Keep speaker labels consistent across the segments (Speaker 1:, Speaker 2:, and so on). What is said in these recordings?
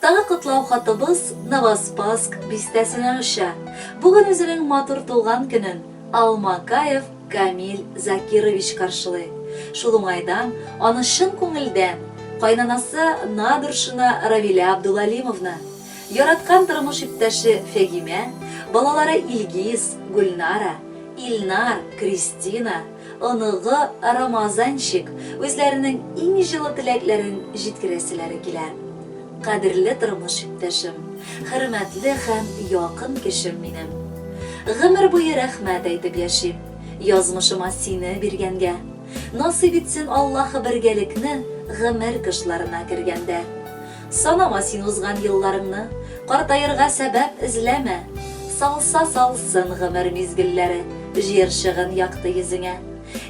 Speaker 1: Чираттагы котлау хатыбыз Новоспасск бистәсенә оча. Бүген үзенең матур туган көнен Алмакаев Камил Закирович каршылый. Шул уңайдан аны чын күңелдән кайнанасы Надыршина Равилә Абдулалимовна, яраткан тормыш иптәше Фәгимә, балалары Илгиз, Гөлнара, Илнар, Кристина, оныгы Рамазанчик үзләренең иң җылы теләкләрен җиткерәселәре килә. Кадерле тормыш иптәшем, хөрмәтле һәм якын кешем минем. Гомер буе рәхмәт әйтеп яшим, язмышыма сине биргәнгә. Насыйп итсен Аллаһы бергәлекне гомер кышларына кергәндә. Санама син узган елларыңны, Картаерга сәбәп эзләмә. Салса салсын гомер мизгелләре Җыерчыгын якты йөзеңә.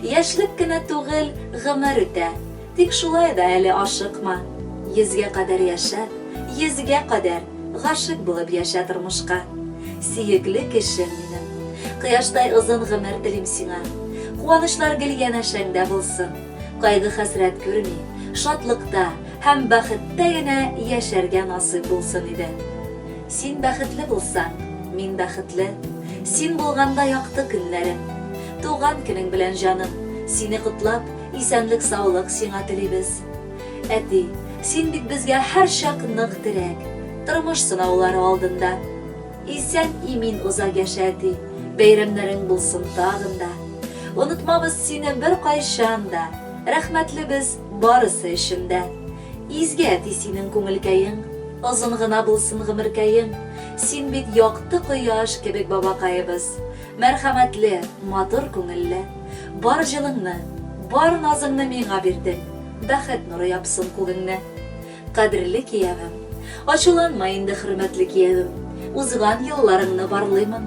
Speaker 1: Яшьлек кенә түгел, гомер үтә, Тик шулай да әле ашыкма. Йөзгә кадәр яшәп, йөзгә кадәр Гашыйк булып яшә тормышка. Сөекле кешем минем. Кояштай озын гомер телим сиңа. Куанычлар гел янәшәңдә булсын. Кайгы-хәсрәт күрми, шатлыкта, Һәм бәхеттә генә яшәргә насыйп булсын иде. Син бәхетле булсаң, мин бәхетле. Син булганда якты көннәрем. Туган көнең белән, җаным, сине котлап, исәнлек-саулык сиңа телибез. Әти, син бит безгә һәрчак нык терәк, тормыш сынаулары алдында. Исән-имин озак яшә, әти, бәйрәмнәрең булсын тагын да. Онытмабыз сине беркайчан да, рәхмәтлебез Барысы өчен дә. Изге әти синең күңелкәең, Озын гына булсын гомеркәең. Син бит якты кояш кебек бабакаебыз, Мәрхәмәтле, матур күңелле. Бар җылыңны, бар назыңны миңа бирдең, Бәхет нуры япсын күгеңне. Кадерле киявем. Ачуланма инде, хөрмәтле киявем. Узган елларыңны барлыймын.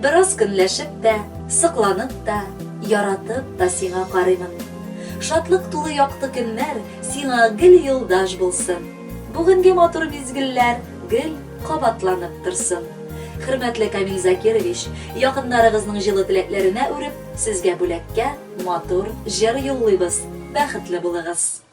Speaker 1: Бераз көнләшеп тә, сокланып та, яратып та сиңа карыймын. Шатлык тулы якты көннәр сиңа гел юлдаш булсын. Бүгенге матур мизгелләр гел кабатланып торсын. Хөрмәтле Камил Закирович, якыннарыгызның җылы теләкләренә үреп, сезгә бүләккә матур җыр юллыйбыз. Бәхетле булыгыз!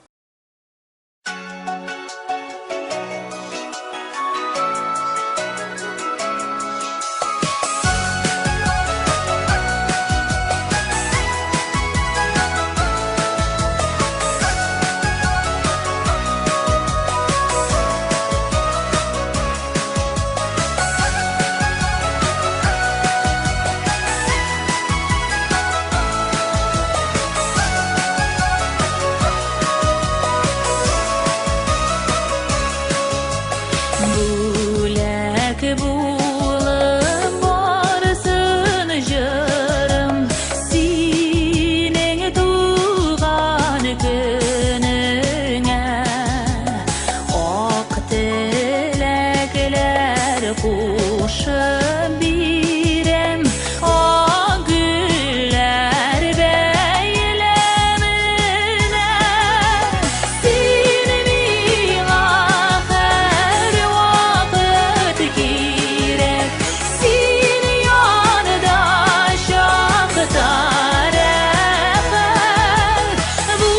Speaker 2: Бүләк булып барсын җырым синең туган көнеңә. Ак теләкләр кушып бирәм, ак гөлләр бәйләменә. Син миңа һәрвакыт кирәк, син янда чакта рәхәт. Бу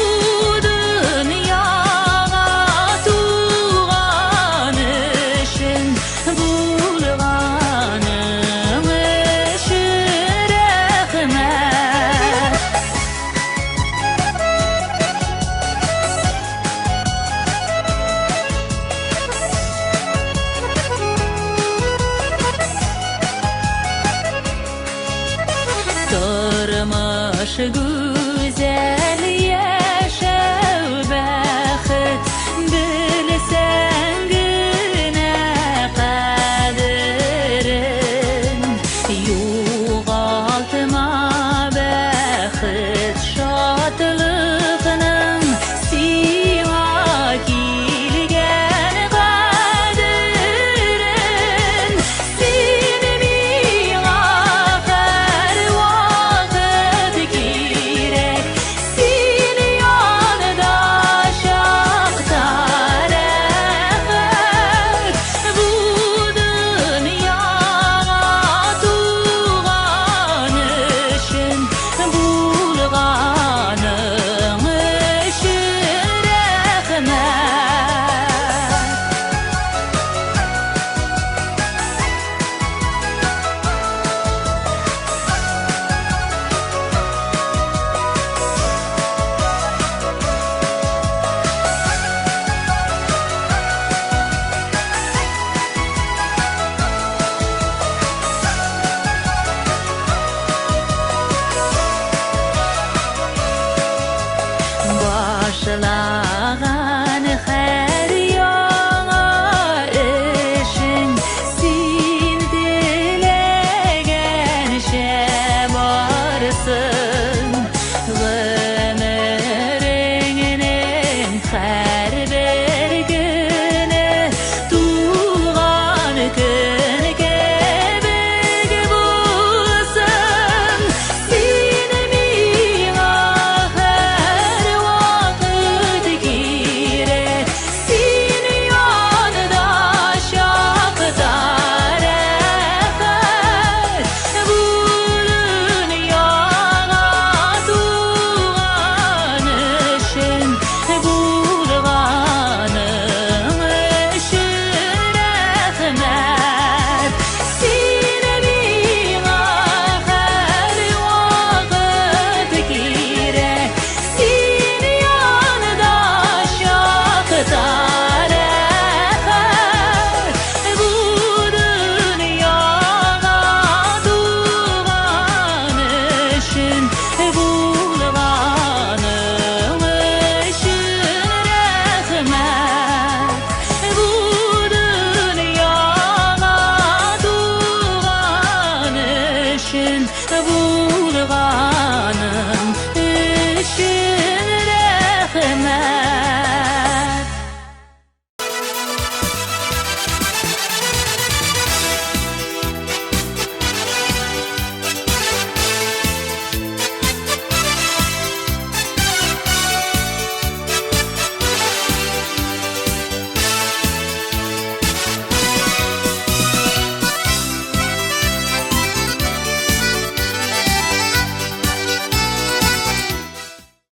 Speaker 2: дөньяга туган өчен, булганың өчен рәхмәт. Тормыш гү